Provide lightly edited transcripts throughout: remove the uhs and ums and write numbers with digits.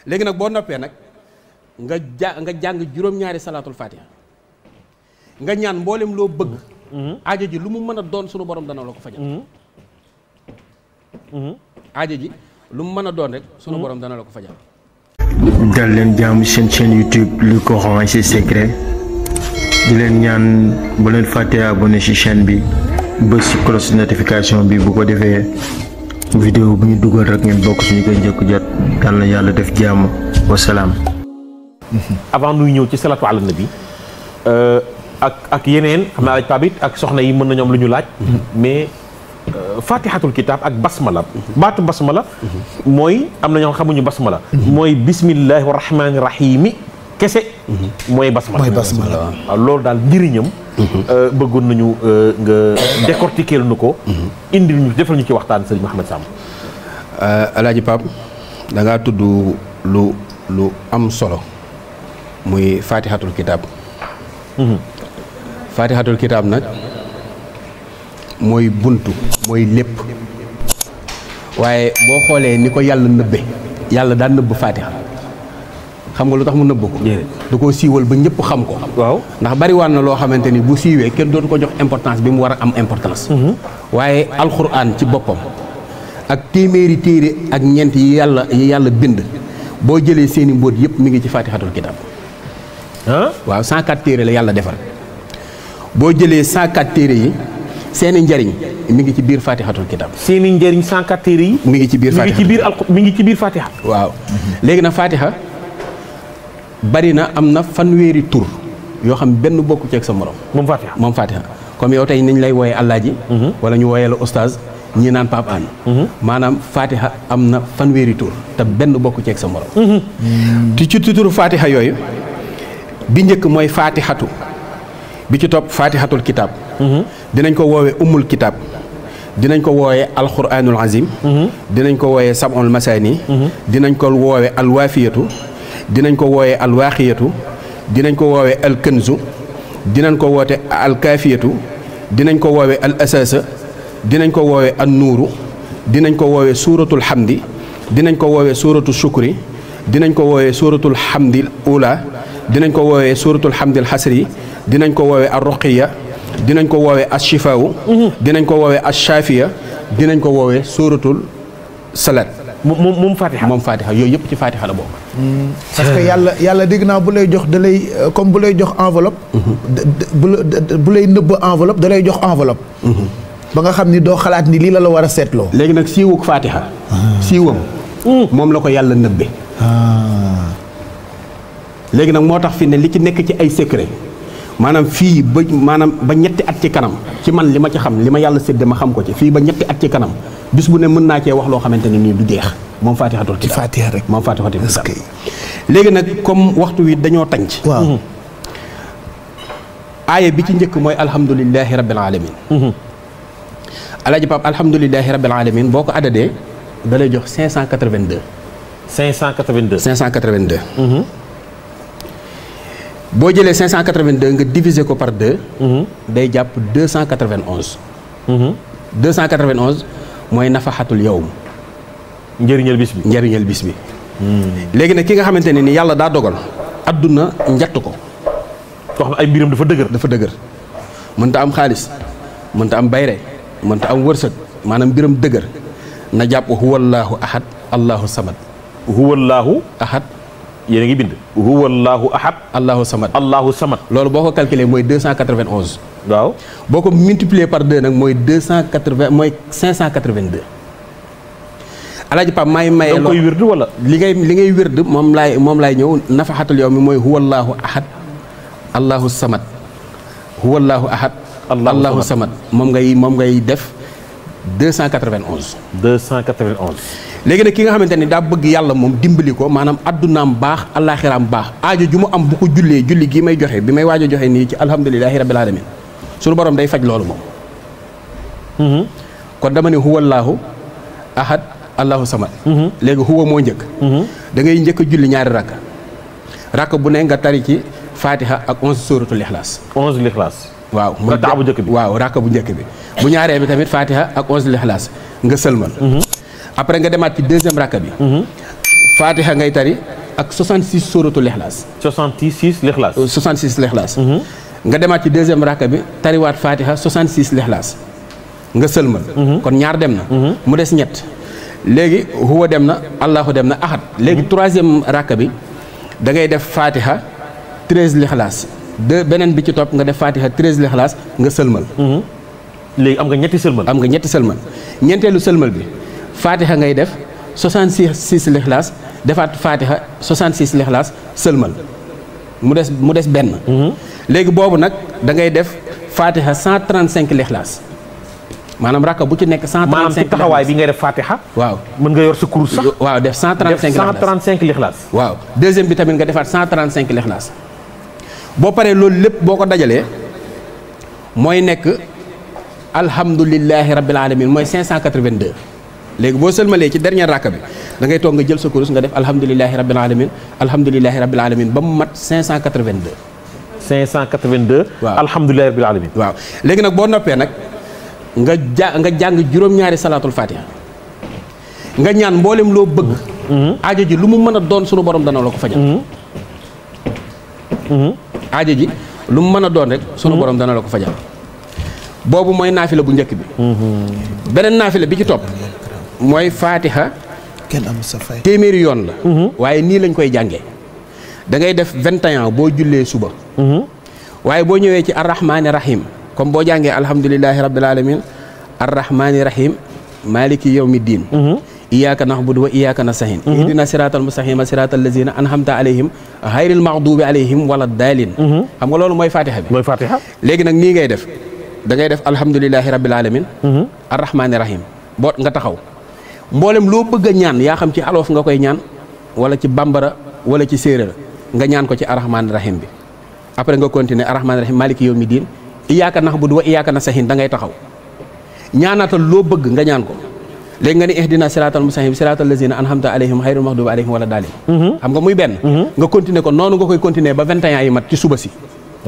léegi nag boo noppee nag nga jàng juróom-ñaari salaatul fatiha nga ñaan mboolem loo bëgg aajo ji lu mu mën a doon sunu borom dana la ko fajal aajo ji lu mu mën a doon rek sunu borom dana la ko fajal. dal leen jàmm seen chaîne YouTube le Coran et ses secrets di leen ñaan bu leen fàtte abonné ci chaîne bi bës ci cloche notification bi bu ko defee vidéo bu ñu dugal rek ngeen bokk suñu koy njëkk jot yal na yàlla def jàmm wasalaam. avant nuy ñëw ci salatu ala nabi ak yeneen xam naa laaj pabit ak soxna yi mën na ñoom lu ñu laaj mais fatihatul kitab ak basmala baatu basmala mooy am na ñoo xamuñu basmala mooy bismillahi rahmani rahimi kese mooy basmala waaw loolu daal njëriñam bëggoon nañu nga décortiquer nu ko indil ñu defal ñu ci waxtaan sëriñ Mouhamed Samb. Alaaji Pape da ngaa tudd lu am solo muy fatihatul kitab fatihatul kitab nag mooy buntu mooy lépp waaye boo xoolee ni ko yàlla nëbbe yàlla daan nëbb fatiha xam nga lu tax mu nëbb ko da koo siiwal ba ñëpp xam ko waaw ndax bari waan na loo xamante ni bu siiwee kenn dootu ko jox importance bi mu war a am importance waaye alxuraan ci boppam ak téeméeri téere ak ñeent yi yàlla bind boo jëlee seeni mbóot yëpp mi ngi ci fatihatul kitab waaw 104 téere la yàlla defar boo jëlee 104 téere yi seeni njariñ mi ngi ci biir fatihatul kitab seeni njariñ 104 téere yi mi ngi ci biir fatiha mi ngi ci biir fatiha waaw léegi nag fatiha bari na am na fanweeri tur yoo xam benn bokku ceeg sa morom moom fatiha comme yow tey niñ lay wooyee Alaaji wala ñu wooyee la oustaz ñii naan Pape An maanaam fatiha am na fanweeri tur te benn bokku ceeg sa morom ti ci turu fatiha yooyu bi njëkk mooy fatihatu bi ci topp fatihatul kitab dinañ ko woowee ummul kitab dinañ ko woowee alquranul azim dinañ ko woowee sab'ul masani dinañ ko woowee alwaafiyatu dinañ ko woowee alwaaqiyatu dinañ ko woowee alkanzu dinañ ko woote alkaafiyatu dinañ ko woowee al asasa dinañ ko woowee an nuuru dinañ ko woowee suuratul hamdi dinañ ko woowee suuratul shukri dinañ ko woowee suuratul hamdi ula dinañ ko woowee suuratul hamdi alxasri dinañ ko woowee ar ruqiya dinañ ko woowee as shifaawu dinañ ko woowee as shaafiya dinañ ko woowee suuratul salaat moom fatiha yooyu yëpp ci fatiha la bokk parce que yàlla dégg naa bu lay jox da lay comme bu lay jox enveloppe bu lay nëbb enveloppe da lay jox enveloppe ba nga xam ni doo xalaat ni lii la war a seetloo léegi nag siiwuk fatiha siiwam moom la ko yàlla nëbbe léegi nag moo tax fi ne li ci nekk ci ay secret maanaam fii ba ñetti at ci kanam ci man li ma ci xam li ma yàlla sédde ma xam ko ci fii ba ñetti at ci kanam bis bu ne mën naa cee wax loo xamante ne nii du jeex moom fatihatul kitab fatiha rek moom fatihatul kitab léegi nag comme waxtu wi dañoo tànc waaw aaya bi ci njëkk mooy alhamdulillahi rabbil alamin Alaaji Pape alhamdulillahi rabbil alamin boo ko addadee da lay jox 582 boo jëlee 582 nga diviser ko par 2 day jàpp 291 291 mooy nafaxatul yawm njëriñal bis bi léegi nag ki nga xamante ne ni yàlla daa dogal adduna njatt ko wax ay mbiram dafa dëgër mënta am xaalis mënta am bayre mënta am wërsëg maanaam mbiram dëgër na jàpp huwallaahu ahad allahu samad huwallaahu ahad yéen a ngi bind huwallaahu ahad allahu samad loolu boo ko calculé mooy 291 waaw boo ko multiplier par 2 nag mooy 582 Alaaji Pape may maye da nga koy wérd wala li ngay wérd moom laay ñëw nafaxatul yow mi mooy huwallaahu ahad allahu samad huwallaahu ahad allahu samad moom ngay def 291 léegi nag ki nga xamante ni daa bëgg yàlla moom dimbali ko maanaam addunaam baax allaaxiraam baax aajo ju mu am bu ko julli gi may joxe bi may waaj a joxe nii ci alhamdulilahi rabbil alamin suñu borom day faj loolu moom kon dama ne huwallaahu ahad allahu samad léegi huwa moo njëkk da ngay njëkk a julli ñaari rakk bu ne nga tari ci fatiha ak 11 suratul ixlaas waaw rakka bu njëkk bi waaw rakka bu njëkk bi bu ñaaree bi tamit fatiha ak 11 lixlaas nga sëlmal après nga demaat ci deuxième rakka bi fatiha ngay tari ak 66 sóoratul Ixlaas. 66 Lixlaas. 66 Lixlaas. nga demaat ci deuxième rakka bi tariwaat Fatiha 66 Lixlaas nga sëlmal. kon ñaar dem na. mu des ñett léegi huwa dem na Allahu dem na ahad. léegi troisième rakka bi da ngay def Fatiha 13 Lixlaas beneen bi ci topp nga def Fatiha 13 Lixlaas nga sëlmal. léegi am nga ñetti sëlmal. am nga ñetti sëlmal ñeenteelu sëlmal bi Fatiha ngay def 66 Lixlaas defaat Fatiha 66 Lixlaas sëlmal mu des benn. léegi boobu nag da ngay def Fatiha 135 Lixlaas maanaam rakka bu ci nekk 135. maanaam ci taxawaay bi ngay def Fatiha. waaw mën nga yor sa kurus sax. waaw def 135 Lixlaas 135 Lixlaas. waaw deuxième bi tamit nga defaat 135 Lixlaas boo paree loolu lépp boo ko dajalee mooy nekk alhamdulillahi rabbil alamin mooy 582. léegi boo sëlmalee ci dernier rakka bi da ngay toog nga jël sa kurus nga def alhamdulillahi rabbil alamin ba mu mat 582. 582. waaw alhamdulillahi rabbil alamin. waaw léegi nag boo noppee nag nga jàng juróom-ñaari salaatul fatiha nga ñaan mboolem loo bëgg. aajo ji lu mu mën a doon sunu borom dana la ko fajal. aajo ji lu mu mën a doon rek sunu borom dana la ko fajal. boobu mooy naafila bu njëkk bi. beneen naafila bi ci topp mooy Fatiha. kenn amul sa fay. téeméeri yoon la. waaye nii lañ koy jàngee da ngay def 21 boo jullee suba. waaye boo ñëwee ci arrahmaani rahim comme boo jàngee alhamdulillahi rabbil alamin arrahmaani rahim maliki yawmi diin. iyyaka na'budu wa iyyaka nasta'in. ihdina siratal mustaqima siratal lazina an'amta alayhim ghayril maghdubi alayhim wala daalin. xam nga loolu mooy Fatiha bi. mooy Fatiha. léegi nag nii ngay def da ngay def alhamdulillahi rabbil alamin arrahmaani rahim boo nga taxaw mboolem loo bëgg a ñaan yaa xam ci aloof nga koy ñaan wala ci bambara wala ci séeréer nga ñaan ko ci arrahmaani rahim bi après nga continuer arrahmaani rahim maliki yawmi diin iyyaka na'budu wa iyyaka nasta'in da ngay taxaw ñaanaatal loo bëgg nga ñaan ko léegi nga ni ihdina siratal mustaqim siratal lazina an'amta alayhim ghayril maghdubi alayhim wala daalin. xam nga muy benn. nga continuer ko noonu nga koy continuer ba 21 yi mat ci suba si.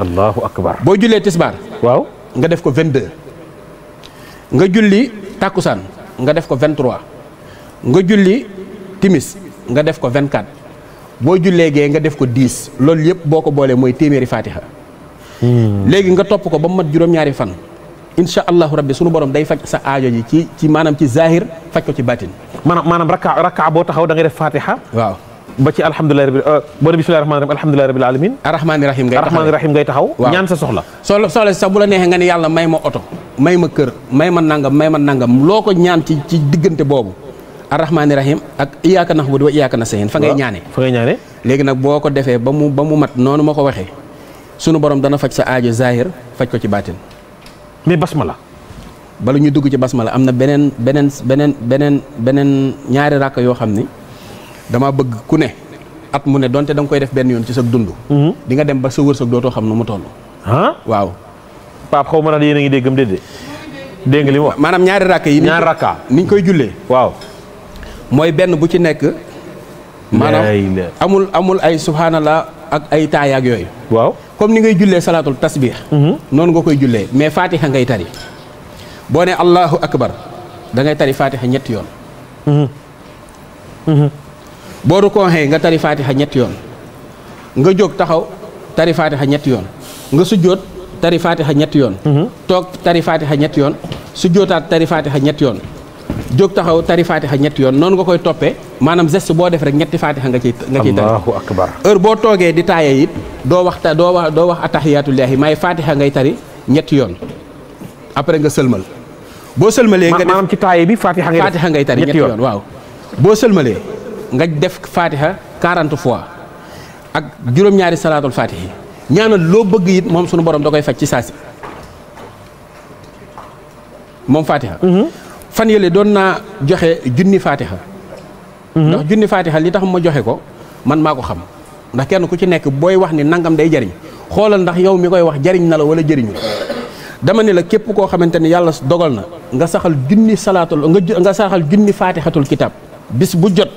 allahu akbar. boo jullee tisbaar. waaw nga def ko 22. nga julli takkusaan nga def ko 23. nga julli timis nga def ko 24. boo jullee gee nga def ko 10 loolu yëpp boo ko boolee mooy téeméeri Fatiha. léegi nga topp ko ba mu mat juróom-ñaari fan. incha allahu rabbi sunu borom day faj sa aajo ji ci maanaam ci zahir faj ko ci batin. maanaam rakka boo taxaw da ngay def Fatiha. waaw ba ci alhamdulilah boo ne bismillahi rahmaani rahim alhamdulilah rabbil alamin. arrahmaani rahim ngay taxaw waaw ñaan sa soxla. soxla sax bu la neexee nga ne yàlla may ma oto may ma kër may ma nangam loo ko ñaan ci diggante boobu. arrahmaani rahim ak iyyaka na'budu wa iyyaka nasta'in fa ngay ñaanee. léegi nag boo ko defee ba mu mat noonu ma ko waxee sunu borom dana faj sa aajo zahir faj ko ci batin. mais basmala. bala ñu dugg ci basmala am na beneen ñaari rakk yoo xam ni dama bëgg ku ne at mu ne donte da nga koy def benn yoon ci sa dund. di nga dem ba sa wërsëg dootoo xam nu mu toll. waaw. Pape xaw ma nag yéen a ngi déggam déedéet. dégg nga li mu wax. maanaam ñaari rakk yi. ñaari rakka ni ñu koy jullee. waaw. mooy benn bu ci nekk. maanaam amul ay subhanallah ak ay taayaak yooyu. waaw comme ni ngay jullee salaatul tasbih. noonu nga koy jullee mais Fatiha ngay tari. boo ne Allahu akbar da ngay tari Fatiha ñetti yoon. boo rukkooxee nga tari Fatiha ñetti yoon. nga jóg taxaw tari Fatiha ñetti yoon. nga sujjóot tari Fatiha ñetti yoon. toog tari Fatiha ñetti yoon. sujjóotaat tari Fatiha ñetti yoon. jóg taxaw tari Fatiha ñetti yoon noonu nga koy toppee maanaam geste boo def rek ñetti Fatiha nga ciy tari. Allahu akbar. heure boo toogee di taaye it doo wax attahiyatullahi may Fatiha ngay tari ñetti yoon après nga sëlmal. boo sëlmalee nga def maanaam ci taaye bi Fatiha ngay tari ñetti yoon waaw. boo sëlmalee nga def Fatiha 40 fois ak juróom-ñaari salaatul Fatiha ñaanal loo bëgg it moom sunu borom da koy faj ci saasi moom Fatiha. fan yële doon naa joxe junni Fatiha. ndax junni Fatiha li tax ma joxe ko man maa ko xam ndax kenn ku ci nekk booy wax ni nangam day jariñ xoolal ndax yow mi koy wax jariñ na la wala jariñu dama ne la képp koo xamante ni yàlla dogal na nga saxal junni salaatul nga saxal junni Fatihatul kitab bis bu jot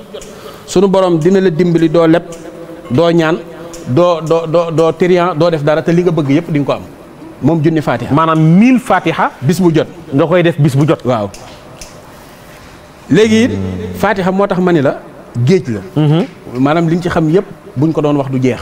sunu borom dina la dimbali doo leb doo ñaan doo trian doo def dara te li nga bëgg yëpp di nga ko am moom junni Fatiha. maanaam 1000 Fatiha. bis bu jot nga koy def bis bu jot. waaw léegi it Fatiha moo tax ma ni la géej la. maanaam liñ ci xam yëpp buñ ko doon wax du jeex